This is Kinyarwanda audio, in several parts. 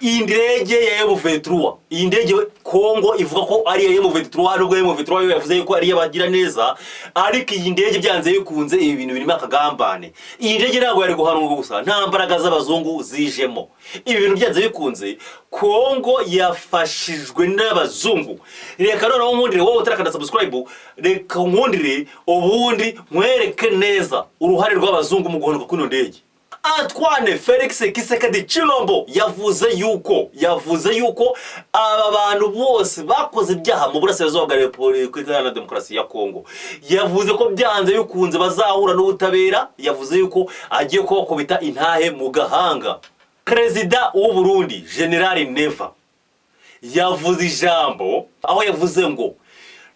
Iyi ndege ya M23, iyi ndege Kongo ivuga ko ari iya M23, nubwo M23 yo yavuze yuko ari iy'abagira neza, ariko iyi ndege byanze bikunze ibi bintu birimo akagambane. Iyi ndege ntabwo yari guhanurwa gusa nta mbaraga z'abazungu zijemo. Ibi bintu byanze bikunze Kongo yafashijwe n'abazungu. Reka noneho nkundire wowe utarakanda subscribe, reka nkundire ubundi nkwereke neza uruhare rw'abazungu mu guhanuka kw'ino ndege. Antoine Felix Tshisekedi Tshilombo yavuze yuko aba bantu bose bakoze ibyaha mu burasirazuba bwa Repubulika Iharanira Demokarasi ya Kongo, yavuze ko byanze bikunze bazahura n'ubutabera. Yavuze yuko agiye kubakubita intahe mu gahanga. Perezida w'u Burundi, General Neva, yavuze ijambo aho yavuze ngo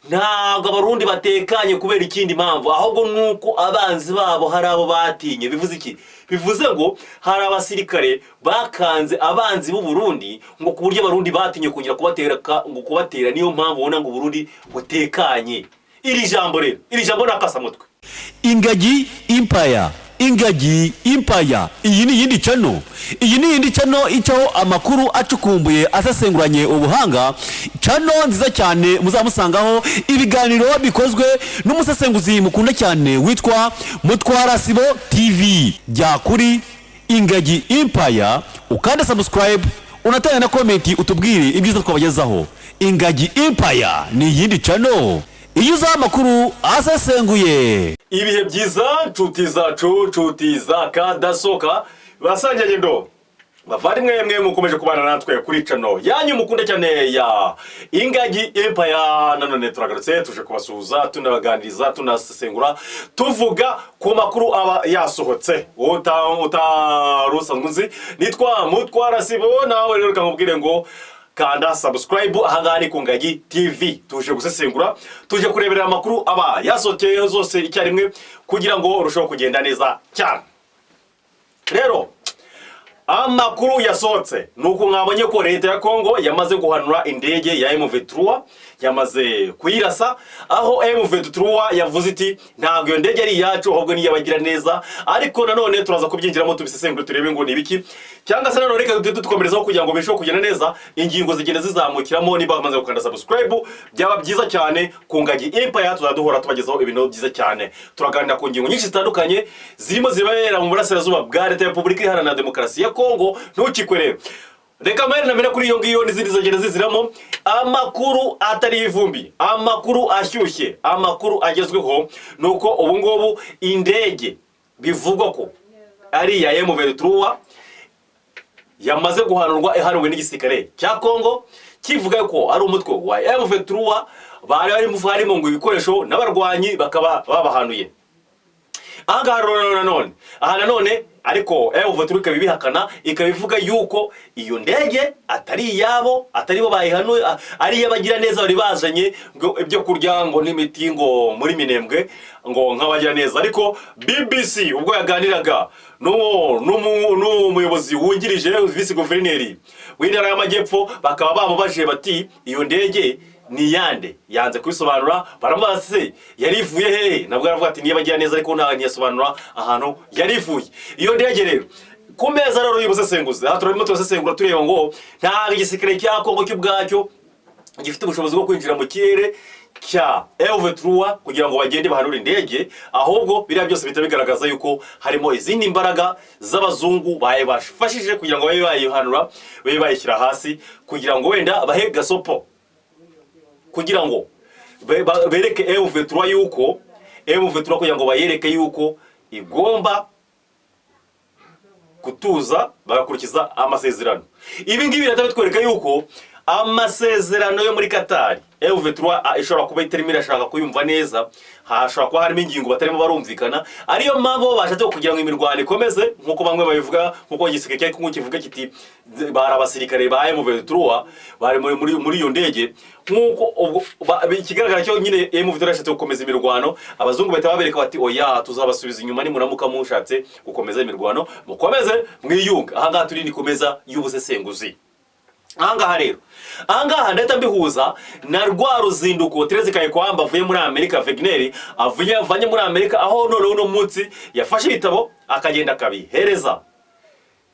ntabwo Abarundi batekanye kubera ikindi mpamvu, ahubwo nuko abanzi babo hari abo batinye. Bivuze iki? Bivuze ngo hari abasirikare bakanze abanzi b'u Burundi, ngo ku buryo Abarundi batinye kongera kubatera, ngo kubatera. Niyo mpamvu ubona ngo Uburundi butekanye. Iri jambo rero, iri jambo ni akasamutwe. Ingagi Empire, Ingagi Empire, iyi ni iyindi channel, iyi ni iyindi channel icaho amakuru acukumbuye, asesenguranye ubuhanga. Channel nziza cyane, muzamusangaho ibiganiro bikozwe n'umusesenguzi mukunda cyane witwa Mutwara Sibo TV. Jya kuri Ingagi Empire, ukande subscribe, unatanga na comment, utubwire ibyiza twabagezaho. Ingagi Empire ni iyindi channel iyo uzaho amakuru asesenguye. Ibihe byiza, nshuti zacu, nshuti za kadasoka, basangirangendo, bavandimwe mwe mukomeje kubana natwe kuri channel yanyu mukunda cyane ya Ingagi Empire. Nanone turagarutse, tuje kubasuhuza, tunabaganiriza, tunasesengura, tuvuga ku makuru aba yasohotse. Utari usanzwe unzi, nitwa Mutwara Sibo. Nawe rero reka nkubwire ngo kanda subscribe. Ahangaha ni ku Ngagi TV, tuje gusesengura, tuje kurebera amakuru aba yasohokeye zose icyarimwe kugira ngo urusheho kugenda neza cyane. Rero amakuru yasohotse ni uku: mwabonye ko leta ya Kongo yamaze guhanura indege ya M23, yamaze kuyirasa, aho M23 yavuze iti ntabwo iyo ndege ari iyacu, ahubwo ni iy'abagira neza. Ariko nanone turaza kubyinjiramo, tubisesengure, turebe ngo ni ibiki, cyangwa se nanone reka duhite dukomerezaho kugira ngo birusheho kugenda neza. Ingingo zigenda zizamukiramo. Niba bamaze gukanda subscribe, byaba byiza cyane. Ku Ngagi Empire tuzajya duhora tubagezaho ibintu byiza cyane. Turaganira ku ngingo nyinshi zitandukanye zirimo zibera mu burasirazuba bwa Leta ya Repubulika Iharanira Demokarasi ya Kongo. Ntucikwe rero. Reka mpere namere kuri iyo ngiyo n'izindi zagenda ziziramo. Amakuru atari ivumbi, amakuru ashyushye, amakuru agezweho ni uko ubu ngubu indege bivugwa ko ari iya M23 yamaze guhanurwa, ihanuwe n'igisirikare cya Kongo, kivuga ko ari umutwe wa M23 bari barimo, harimo ngo ibikoresho n'abarwanyi, bakaba babahanuye. Ahangaha rero nanone, aha nanone ariko M23 ikaba ibihakana, ikaba ivuga yuko iyo ndege atari iyabo, atari bo bayihanuye, ari iy'abagira neza bari bazanye ngo ibyo kurya ngo n'imiti ngo muri Minembwe, ngo nk'abagira neza. Ariko BBC ubwo yaganiraga n'umuyobozi wungirije, visi guverineri w'intara y'Amajyepfo, bakaba bamubajije bati iyo ndege ni yande? Yanze kubisobanura. Baramubaza se yari ivuye hehe? Nabwo aravuga ati niba agira neza, ariko nta ntiyasobanura ahantu yari ivuye iyo ndege. Rero ku meza rero y'ubusesenguzi, aha turarimo turasesengura, tureba ngo ntabwo igisirikare cya Kongo cyo ubwacyo gifite ubushobozi bwo kwinjira mu kirere cya M23 kugira ngo bagende bahanure indege, ahubwo biriya byose bihita bigaragaza yuko harimo izindi mbaraga z'abazungu bayibafashije kugira ngo babe bayihanura, babe bayishyira hasi, kugira ngo wenda bahe gasopo, kugira ngo bereke M23 yuko M23, kugira ngo bayereke yuko igomba gutuza, bagakurikiza amasezerano. Ibi ngibi birahita bitwereka yuko amasezerano yo muri Katari, M23 ishobora kuba itarimo irashaka kuyumva neza, hashobora kuba harimo ingingo batarimo barumvikana, ariyo mpamvu bo bashatse kugira ngo imirwano ikomeze, nk'uko bamwe babivuga, nk'uko igisirikare cya Kongo kivuga kiti bari abasirikare ba M23 bari muri iyo ndege. Nk'uko ubwo ikigaragara cyo nyine M23 yashatse gukomeza imirwano, abazungu bahita babereka bati oya, tuzabasubiza inyuma nimuramuka mushatse gukomeza imirwano, mukomeze mwiyunge. Ahangaha turi ni kumeza y'ubusesenguzi. Ahangaha rero, ahangaha ndahita mbihuza na rwa ruzinduko Thérèse Kayikwamba avuye muri Amerika, Wagner avuye avanye muri Amerika, aho noneho uno munsi yafashe ibitabo akagenda akabihereza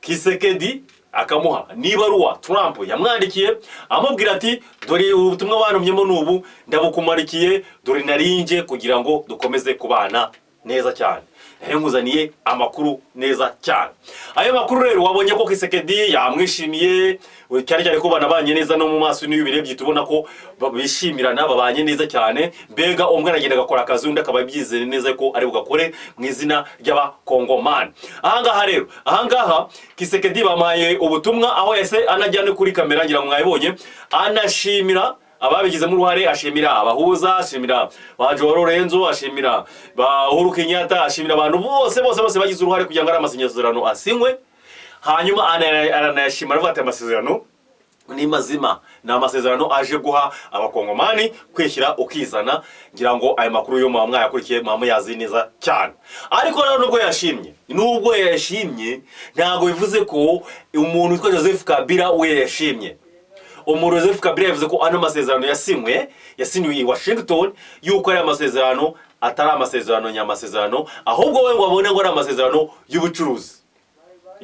Tshisekedi. Akamuha n'ibaruwa Trump yamwandikiye amubwira ati: "Dore ubutumwa bantumyemo n'ubu ndabukumarikiye, dore narinje kugira ngo dukomeze kubana neza cyane, nari nkuzaniye amakuru neza cyane." Ayo makuru rero wabonye ko Tshisekedi yamwishimiye cyane cyane ko banabanye neza no mu maso. N'iyo ubirebye tubona ko bishimirana, babanye neza cyane. Mbega umwe aragenda agakora akazi, undi akaba abyizeye neza ko ari bugakore mu izina ry'Abakongomani. Ahangaha rero, ahangaha Tshisekedi bamuhaye ubutumwa, aho yahise anajya no kuri kamera, ngira ngo mwabibonye, anashimira ababigizemo uruhare, ashimira abahuza, ashimira ba Joao Lorenzo, ashimira ba Uhuru Kenyatta, ashimira abantu bose bose bose bagize uruhare kugira ngo ari amasezerano asinywe. Hanyuma aranayashima, aravuga ati: "Amasezerano ni mazima, ni amasezerano aje guha Abakongomani kwishyira ukizana." Ngira ngo aya makuru yo muba mwayakurikiye, muba muyazi neza cyane. Ariko rero nubwo yashimye, ntabwo bivuze ko umuntu witwa Joseph Kabila we yashimye. Umuntu Joseph Kabila yavuze ko ano masezerano yasinywe i Washington, yuko ari amasezerano atari amasezerano nyamasezerano, ahubwo we ngo abone ngo ari amasezerano y'ubucuruzi.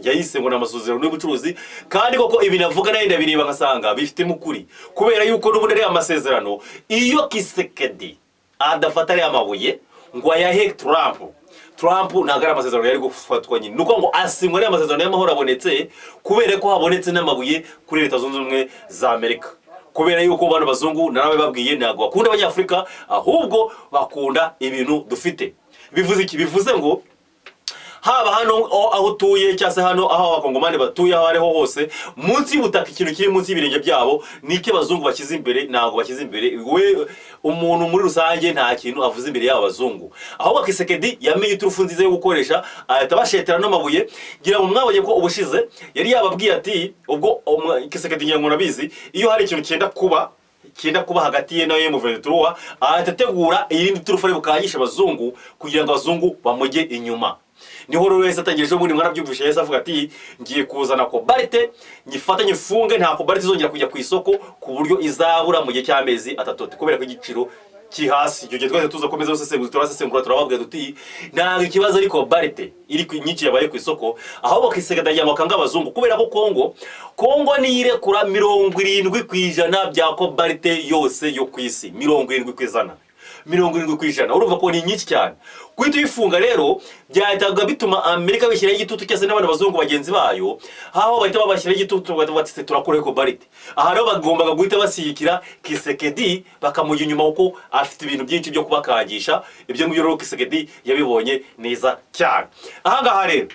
Yayise ngo ni amasezerano y'ubucuruzi. Kandi koko ibi navuga nayo ndabireba nkasanga bifitemo ukuri, kubera yuko n'ubundi ari amasezerano, iyo Tshisekedi adafata ariya mabuye ngo ayahe Trump, Trump ntabwo ari amasezerano yari gufatwa nyine. Ni ukuvuga ngo asinywa ariya masezerano y'amahoro abonetse kubera ko habonetse n'amabuye kuri Leta Zunze Ubumwe za Amerika, kubera yuko bano bazungu narababwiye, ntabwo bakunda Abanyafurika, ahubwo bakunda ibintu dufite. Bivuze iki? Bivuze ngo haba hano aho utuye, cyangwa se hano aho Abakongomani batuye, aho ariho hose munsi y'ubutaka, ikintu kiri munsi y'ibirenge byabo ni icyo abazungu bashyize imbere. Ntabwo bashyize imbere we umuntu muri rusange, nta kintu avuze imbere y'aba bazungu. Ahubwo Tshisekedi yamenye iturufu nziza yo gukoresha, ahita bashetera n'amabuye. Ngira ngo mwabonye ko ubushize yari yababwiye ati ubwo Tshisekedi, ngira ngo murabizi, iyo hari ikintu cyenda kuba hagati ye na M23, ahita ategura iyindi turufu ari bukangisha abazungu kugira ngo abazungu bamujye inyuma. Niho rero wese atangiye ejo bundi, mwarabyumvishe, yahise avuga ati: "Ngiye kuzana cobalt, nyifate nyifunge, nta cobalt izongera kujya ku isoko ku buryo izabura mu gihe cy'amezi 3," kubera ko igiciro kiri hasi. Icyo gihe twese tuza komeza gusesenguza, turasesengura, turababwira tuti: "Ntabwo ikibazo ari cobalt iri nyinshi yabaye ku isoko, ahubwo Tshisekedi agira ngo akange abazungu, kubera ko Kongo niyo irekura 70% bya cobalt yose yo ku isi." 70%, 70%, urumva ko ni nyinshi cyane. Guhita uyifunga rero byahitaga bituma Amerika bishyiraho igitutu, cyangwa se n'abandi bazungu bagenzi bayo, aho bahita babashyiraho igitutu bagahita bati: "Turakuraho cobalt." Aha rero bagombaga guhita bashyigikira Tshisekedi, bakamujya inyuma, kuko afite ibintu byinshi byo kubakangisha. Ibyo ngibyo rero Tshisekedi yabibonye neza cyane. Ahangaha rero,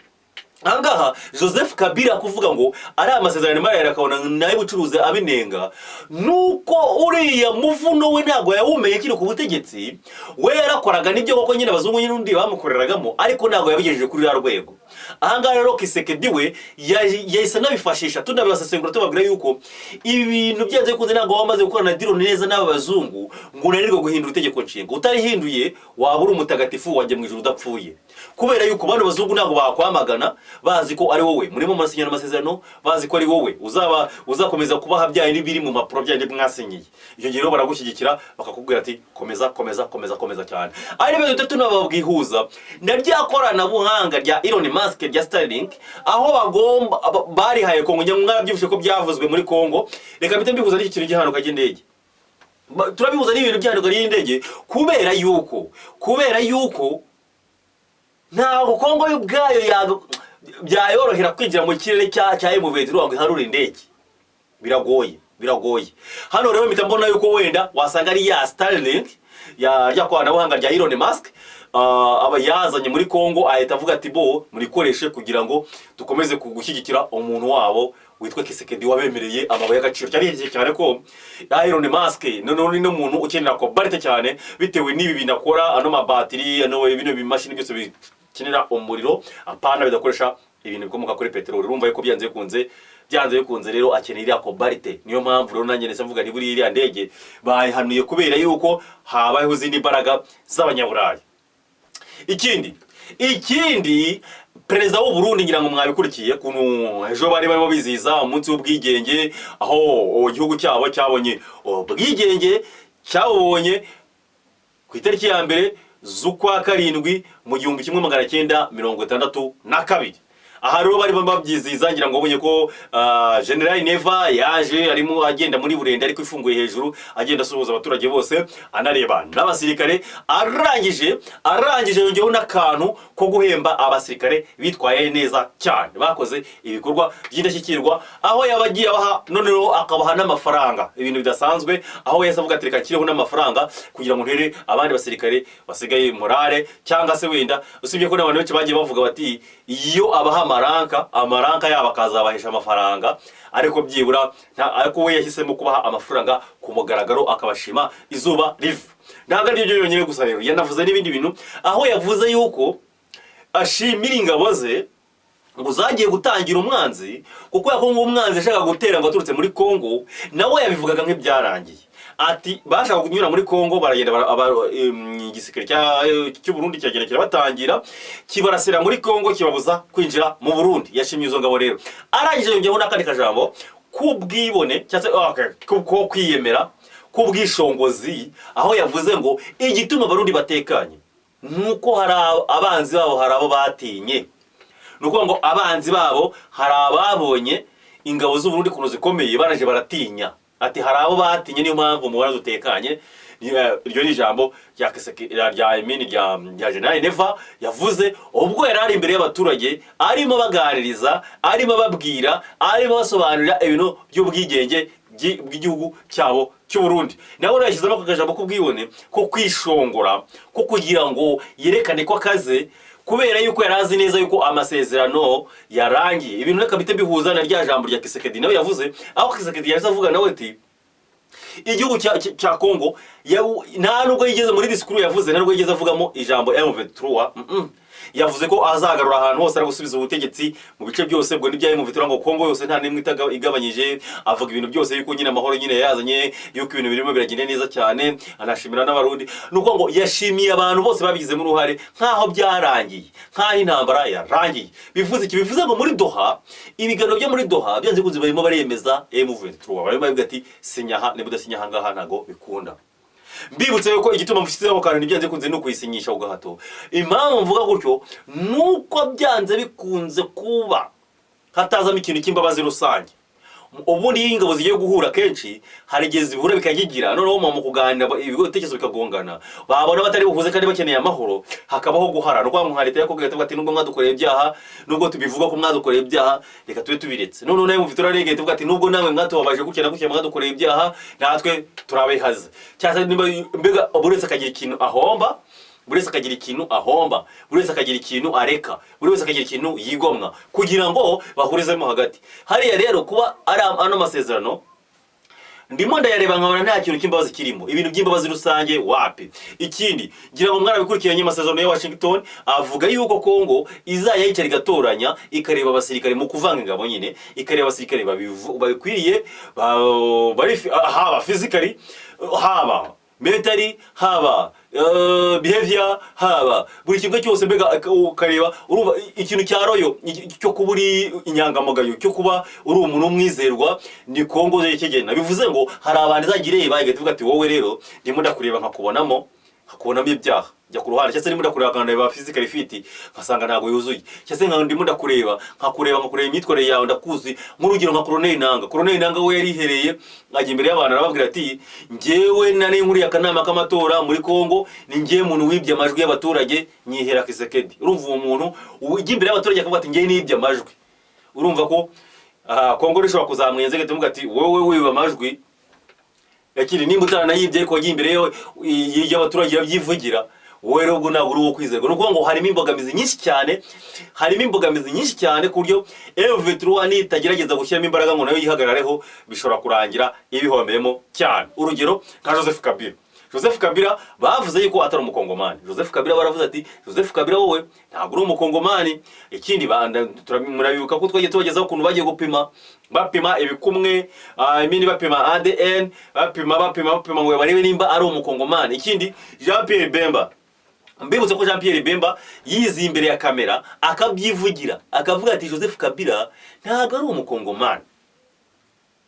ahangaha Joseph Kabila kuvuga ngo ari amasezerano imara akabona nayo ubucuruzi abinenga, nuko uriya muvuno we ntabwo yawumenye kiri ku butegetsi. We yarakoraga nibyo koko nyine, abazungu nyine undi bamukoreragamo, ariko ntabwo yabigejeje kuri ruriya rwego. Ahangaha rero Tshisekedi we yahise anabifashisha, tunabibasesengura, tubabwira yuko ibi bintu byanze bikunze ntabwo waba wamaze gukorana deal neza n'aba bazungu ngo unanirwe guhindura itegeko nshinga. Utarihinduye waba uri umutagatifu wajya mu ijuru udapfuye, kubera yuko bano bazungu ntabwo bakwamagana, bazi ko ari wowe murimo murasinyana amasezerano, bazi ko ari wowe uzaba uzakomeza kubaha bya bindi biri mu mpapuro, bya bindi mwasinyiye. Icyo gihe rero baragushyigikira, bakakubwira ati: "Komeza, komeza, komeza, komeza cyane." Ari byo duhita tunababwihuza na rya koranabuhanga rya Elon Musk rya Starlink, aho bagomba barihaye Kongo. Njye mwarabyumvise ko byavuzwe muri Kongo. Reka mpite mbihuza n'iki kintu cy'ihanuka ry'indege. Turabihuza n'ibintu by'ihanuka ry'indege, kubera yuko ntabwo Kongo yo ubwayo byayorohera kwinjira mu kirere cya M23 ngo iharure indege. Biragoye, biragoye. Hano rero mpita mbona yuko wenda wasanga ari ya Starlink ya rya koranabuhanga rya Elon Musk, aba yazanye muri Kongo, ahita avuga ati: "Bo murikoreshe kugira ngo dukomeze gushyigikira umuntu wabo witwa Tshisekedi wabemereye amabuye y'agaciro cyane cyane." Ko Elon Musk noneho ni n'umuntu ukenera cobalt cyane, bitewe n'ibi bintu akora, ano mabatiri, ano bino bimashini byose bikenera umuriro, apana bidakoresha ibintu bikomoka kuri peteroli. Urumva yuko byanze bikunze rero akeneye iriya cobalt. Niyo mpamvu rero nanjye nese mvuga ni buriya iriya ndege bayihanuye kubera yuko habayeho izindi mbaraga z'Abanyaburayi. Ikindi, perezida w'u Burundi, ngira ngo mwabikurikiye kuntu ejo bari barimo bizihiza umunsi w'ubwigenge, aho igihugu cyabo cyabonye ubwigenge, cyabubonye ku itariki ya 1 z'ukwa 7 mu 1962. Aha rero barimo babyizihiza, ngira ngo ubonye ko General Neva yaje arimo agenda muri burende ariko ifunguye hejuru, agenda asuhuza abaturage bose, anareba n'abasirikare. Arangije yongeyeho n'akantu ko guhemba abasirikare bitwaye neza cyane, bakoze ibikorwa by'indashyikirwa, aho yaba agiye abaha, noneho akabaha n'amafaranga, ibintu bidasanzwe, aho yahise avuga ati: "Reka nshyireho n'amafaranga kugira ngo ntere abandi basirikare basigaye morale." Cyangwa se wenda usibye ko n'abantu benshi bagiye bavuga bati iyo abaha amaranka, amaranka yabo akazabahesha amafaranga, ariko byibura ariko we yahisemo kubaha amafaranga ku mugaragaro, akabashima izuba riva. Ntabwo ari byo byonyine gusa rero, yanavuze n'ibindi bintu, aho yavuze yuko ashimira ingabo ze ngo zagiye gutangira umwanzi, kuko ngo umwanzi yashakaga gutera ngo aturutse muri Kongo, nawe yabivugaga nk'ibyarangiye. Ati bashaka kunyura muri Kongo, baragenda igisirikare cy'u Burundi kiragenda kirabatangira, kibarasira muri Kongo, kibabuza kwinjira mu Burundi. Yashimye izo ngabo rero. Arangije yongeyeho n'akandi kajambo k'ubwibone, cyangwa se okay, ko kwiyemera, k'ubwishongozi, aho yavuze ngo igituma Abarundi batekanye nuko hari abanzi babo, hari abo batinye. Ni ukuvuga ngo abanzi babo hari ababonye ingabo z'u Burundi ukuntu zikomeye, baraje baratinya. Ati hari abo batinye, niyo mpamvu mubona dutekanye. Iryo ni ijambo rya rya Emini rya General Neva yavuze ubwo yari ari imbere y'abaturage, arimo abaganiriza, arimo ababwira, arimo abasobanurira ibintu by'ubwigenge bw'igihugu cyabo cy'u Burundi. Nawe rero yashyizemo aka kajambo k'ubwibone, ko kwishongora, ko kugira ngo yerekane ko akaze, kubera yuko yari azi neza yuko amasezerano yarangiye. Ibintu reka mpite mbihuza na rya jambo rya Tshisekedi nawe yavuze, aho Tshisekedi yahise avuga nawe ati igihugu cya Kongo nta nubwo yigeze muri disikuru yavuze, nta nubwo yigeze avugamo ijambo M23. Yavuze ko azagarura ahantu hose, ari gusubiza ubutegetsi mu bice byose, ubwo n'ibya M23, ngo Kongo yose nta n'imwe igabanyije. Avuga ibintu byose yuko nyine amahoro nyine yazanye, yuko ibintu birimo biragenda neza cyane, anashimira n'Abarundi. Ni ukuvuga ngo yashimiye abantu bose babigizemo uruhare, nk'aho byarangiye, nk'aho intambara yarangiye. Bivuze iki? Bivuze ngo muri Doha, ibiganiro byo muri Doha byanze bikunze barimo baremeza M23, barimo bavuga ati sinya aha, niba udasinya aha ngaha ntago bikunda. Mbibutse yuko igituma mfiteho kantu ntibyanze bikunze ni ukuyisinyisha ku gahato. Impamvu mvuga gutyo nuko byanze bikunze kuba hatazamo ikintu cy'imbabazi rusange. Ubundi iyo ingabo zigiye guhura, kenshi hari igihe zihura bikagigira, noneho mu kuganira ibitekerezo bikagongana, babona batari buhuze kandi bakeneye amahoro, hakabaho guhara. Ni ukuvuga ngo nka leta ya Kongo igahita ivuga ati nubwo mwadukoreye ibyaha, nubwo tubivuga ko mwadukoreye ibyaha, reka tube tubiretse. Noneho nawe mufite urarengera igahita ivuga ati nubwo namwe mwatubabaje gutya na gutya, mwadukoreye ibyaha, natwe turabihaze. Cyangwa se niba mbega buri wese akagira ikintu ahomba, buri wese akagira ikintu ahomba, buri wese akagira ikintu areka, buri wese akagira ikintu yigomwa kugira ngo bahurizemo hagati hariya. Rero kuba ari ano masezerano ndimo ndayareba nkabona nta kintu cy'imbabazi kirimo, ibintu by'imbabazi rusange wapi. Ikindi, ngira ngo mwarabikurikiranye, amasezerano ya Washington avuga yuko Kongo izajya yicara igatoranya, ikareba abasirikare mu kuvanga ingabo nyine, ikareba abasirikare babikwiriye, bari haba physically, haba mentally, haba behavior, haba buri kimwe cyose. Mbega ukareba, urumva ikintu cya loyal, cyo kuba uri inyangamugayo, cyo kuba uri umuntu w'umwizerwa, ni Kongo kigena. Bivuze ngo hari abantu izajya ireba igahita ivuga ati wowe rero ndimo ndakureba nkakubonamo ibyaha, jya ku ruhande. Cyangwa se ndimo ndakureba nkanareba physical fit, nkasanga ntabwo yuzuye. Cyangwa se ndimo ndakureba nkakureba imyitwarire yawe, ndakuzi. Nk'urugero nka Colonel Nanga. Colonel Nanga we yarihereye ajya imbere y'abantu arababwira ati njyewe nari nkuriye akanama k'amatora muri Kongo, ni njyewe muntu wibye amajwi y'abaturage nyihera Tshisekedi. Urumva uwo muntu ujya imbere y'abaturage akavuga ati njyewe nibye amajwi, urumva ko Kongo rishobora kuzamwenza igahita ivuga ati wowe wiba amajwi yakiri, nimba utaranayibye ariko wagiye imbere y'abaturage babyivugira, wowe rero ubwo ntabwo uri uwo kwizerwa. Ni ukuvuga ngo harimo imbogamizi nyinshi cyane, harimo imbogamizi nyinshi cyane, ku buryo M23 nitagerageza gushyiramo imbaraga ngo nayo yihagarareho, bishobora kurangira ibihombeyemo cyane. Urugero nka Joseph Kabila. Joseph Kabila bavuze yuko atari umukongomani. Joseph Kabila baravuze ati Joseph Kabila wowe ntabwo uri umukongomani. Ikindi murabibuka ko twagiye tubagezaho ukuntu bagiye gupima, bapima ibikumwe, ibindi bapima ADN, bapima bapima bapima ngo barebe nimba ari umukongomani. Ikindi, Jean Pierre Bemba, mbibutse ko Jean Pierre Bemba yiziye imbere ya kamera akabyivugira, akavuga ati Joseph Kabila ntabwo ari umukongomani.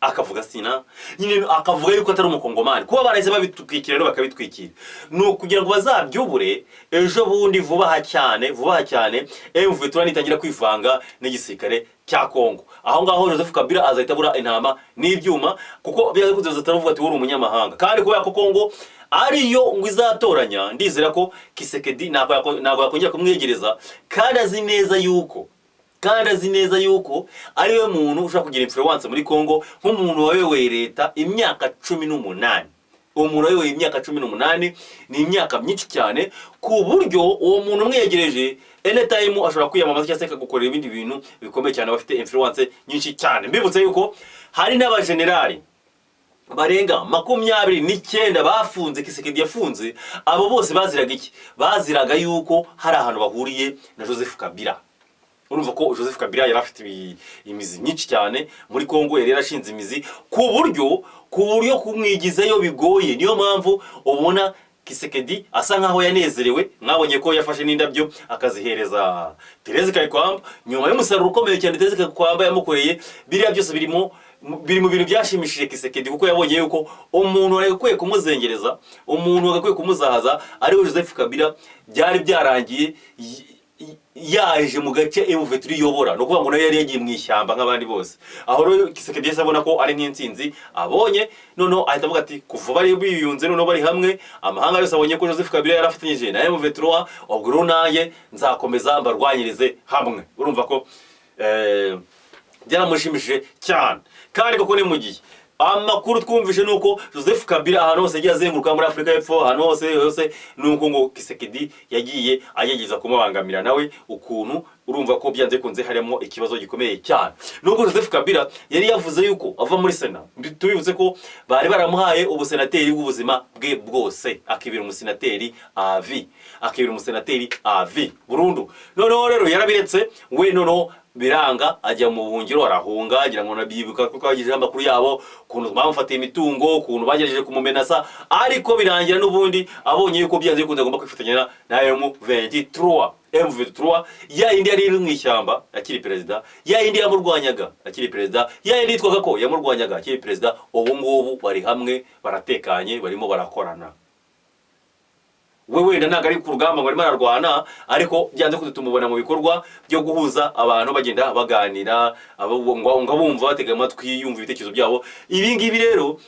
Akavuga sina nyine, akavuga yuko atari umukongomani. Kuba barahise babitwikira rero, bakabitwikira, ni ukugira ngo bazabyubure ejo bundi, vuba aha cyane, vuba aha cyane, M23 nitangira kwivanga n'igisirikare cya Kongo. Aho ngaho Joseph Kabila azahita abura intama n'ibyuma, kuko byaze kuza bazahita ati: "Wowe uri umunyamahanga." Kandi kubera ko Kongo ariyo ngo izatoranya, ndizera ko Tshisekedi ntabwo yakongera kumwegereza, kandi azi neza yuko ariwe muntu ushobora kugira influence muri Congo, nk'umuntu wayoboye leta imyaka 18. Uwo muntu wayoboye imyaka 18 ni imyaka myinshi cyane, ku buryo uwo muntu umwegereje anytime ashobora kwiyamamaza cyangwa se akagukorera ibindi bintu bikomeye cyane, bafite influence nyinshi cyane. Mbibutse yuko hari n'abajenerali barenga 29 bafunze, Tshisekedi yafunze. Abo bose baziraga iki? Baziraga yuko hari ahantu bahuriye na Joseph Kabila. Urumva ko Joseph Kabila yari afite imizi myinshi cyane muri Kongo, yari yarashinze imizi ku buryo kumwigizayo bigoye. Niyo mpamvu ubona Tshisekedi asa nkaho yanezerewe. Mwabonye ko yafashe n'indabyo akazihereza Therese Kayikwamba nyuma y'umusaruro ukomeye cyane Therese Kayikwamba yamukoreye. Biriya byose biri mu bintu byashimishije Tshisekedi, kuko yabonye yuko umuntu wagakwiye kumuzengereza, umuntu wagakwiye kumuzahaza, ariwe Joseph Kabila, byari byarangiye yaje mu gace M23 iyobora. Ni ukuvuga ngo nawe yari yagiye mu ishyamba nk'abandi bose. Aho rero Tshisekedi yahise abona ko ari nk'intsinzi abonye. Noneho ahita avuga ati: "Kuva bari biyunze, noneho bari hamwe, amahanga yose abonye ko Joseph Kabila yarafatanyije na M23, ubwo rero nanjye nzakomeza mbarwanyirize hamwe." Urumva ko byaramushimishije cyane. Kandi koko ni mu gihe amakuru twumvishe ni uko Joseph Kabila ahantu hose yagiye azenguruka muri Afurika y'Epfo, ahantu hose hose, ni uko ngo Tshisekedi yagiye agerageza kumubangamira nawe ukuntu. Urumva ko byanze bikunze harimo ikibazo gikomeye cyane, nubwo Joseph Kabila yari yavuze yuko ava muri Sena. Tubibutse ko bari baramuhaye ubusenateri bw'ubuzima bwe bwose, akibera umusenateri à vie, akibera umusenateri à vie burundu. Noneho rero yarabiretse we, noneho biranga, ajya mu buhungiro, arahunga. Agira ngo nabyibuka ko twagijeho amakuru yabo, ukuntu bamufatiye imitungo, ukuntu bagerageje kumumenasa, ariko birangira n'ubundi abonye yuko byanze bikunze agomba kwifatanya na M23. M23 ya yindi yari iri mu ishyamba akiri perezida, ya yindi yamurwanyaga akiri perezida, ya yindi yitwaga ko yamurwanyaga akiri perezida, ubu ngubu bari hamwe, baratekanye, barimo barakorana. We wenda ntabwo ari ku rugamba ngo arimo ararwana, ariko byanze kunze tumubona mu bikorwa byo guhuza abantu, bagenda baganira, ngo bumva, batega amatwi, yumva ibitekerezo byabo. Ibi ngibi rero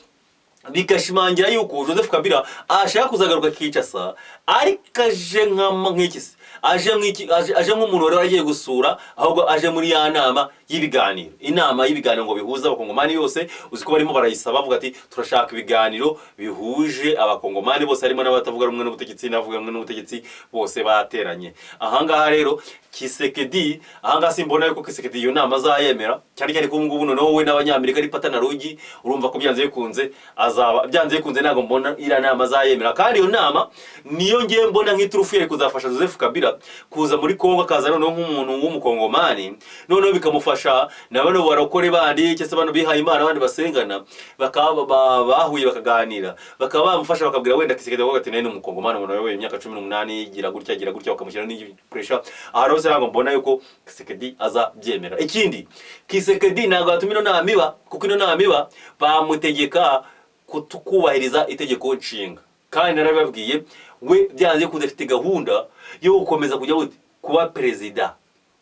bigashimangira yuko Joseph Kabila ashaka kuzagaruka Kinshasa, ariko aje nk'iki se? Aje nk'iki? Aje nk'umuntu wari waragiye gusura, ahubwo aje muri ya nama y'ibiganiro, inama y'ibiganiro ngo bihuza abakongomani yose. Uzi ko barimo barayisaba, bavuga ati: "Turashaka ibiganiro bihuje abakongomani bose, harimo n'abatavuga rumwe n'ubutegetsi n'abavuga rumwe n'ubutegetsi, bose bateranye." Ahangaha rero Tshisekedi, ahangaha simbona yuko Tshisekedi iyo nama azayemera, cyane cyane ko ubu ngubu noneho we n'abanyamerika ari pata na rugi. Urumva ko byanze bikunze azaba, byanze bikunze ntabwo mbona iriya nama azayemera. Kandi iyo nama niyo ngiye mbona nk'iturufu yari kuzafasha Joseph Kabila kuza muri Kongo, akaza noneho nk'umuntu w'umukongomani, noneho bikamufasha na bano barokore bandi cyangwa se bano bihaye Imana abandi basengana, bakaba bahuye bakaganira, bakaba bamufasha, bakabwira wenda Tshisekedi, bakavuga ati: "Nawe ni umukongomani, umuntu wayoboye imyaka 18, gira gutya, gira gutya," bakamushyiraho n'igipuresha. Aha rero ntabwo mbona yuko Tshisekedi azabyemera. Ikindi, Tshisekedi ntabwo yatuma ino nama iba, kuko ino nama iba bamutegeka kubahiriza itegeko nshinga. Kandi narabibabwiye, we byanze bikunze afite gahunda yo gukomeza kujya gute? Kuba perezida.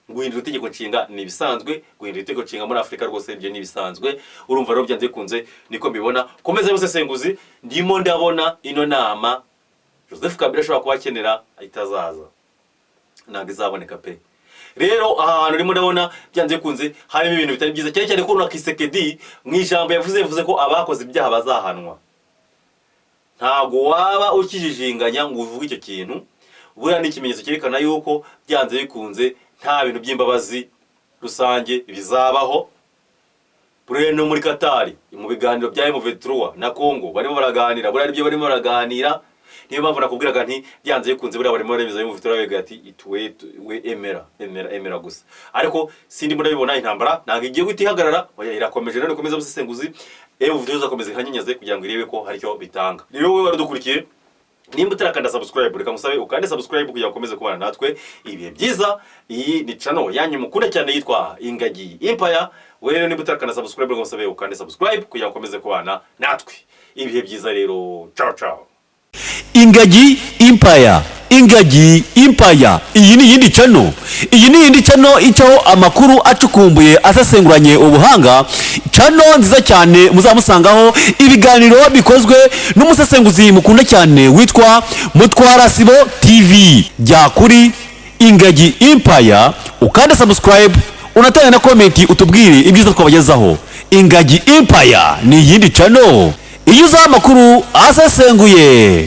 Guhindura itegeko nshinga ni ibisanzwe, guhindura itegeko nshinga muri Afurika rwose ibyo ni ibisanzwe. Urumva rero byanze bikunze niko mbibona. Komeza y'ubusesenguzi, ndimo ndabona ino nama Joseph Kabila ashobora kuba akenera itazaza, ntabwo izaboneka pe. Rero aha hantu urimo ndabona byanze bikunze harimo ibintu bitari byiza, cyane cyane ko na Tshisekedi mu ijambo yavuze ko abakoze ibyaha bazahanwa. Ntabwo waba ukijijinganya ngo uvuge icyo kintu. Buriya ni ikimenyetso cyerekana yuko byanze bikunze nta bintu by'imbabazi rusange bizabaho. Buriya no muri Katari mu biganiro bya M23 na Congo barimo baraganira, buriya aribyo barimo baraganira. Niyo mpamvu nakubwiraga nti byanze bikunze buriya barimo baremeza M23, bavuga ati: "Ituwe we, emera, emera, emera gusa." Ariko sindi ndabibona. Intambara ntabwo igiye guhita ihagarara, oya, irakomeje. None komeza busesenguzi, M23 izakomeza ihanyanyaze kugira ngo irebe ko hari icyo bitanga. Rero wowe waradukurikiye, nimba utarakanda subscribe, reka ngusabe ukande subscribe kugira ngo ukomeze kubana natwe ibihe byiza. Iyi ni channel yanyu mukunda cyane yitwa Ingagi Empire. Wowe rero niba utarakanda subscribe, ngo usabe ukande subscribe kugira ngo ukomeze kubana natwe. Ibihe byiza rero, ciao ciao. Ingagi Empire, Ingagi Empire, iyi ni iyindi channel, iyi ni iyindi channel icaho amakuru acukumbuye, asesenguranye ubuhanga. Channel nziza cyane, muzamusangaho ibiganiro bikozwe n'umusesenguzi mukunda cyane witwa Mutwara Sibo TV. Jya kuri Ingagi Empire, ukande subscribe, unatanga na comment, utubwire ibyiza twabagezaho. Ingagi Empire ni iyindi channel iyo uzaho amakuru asesenguye.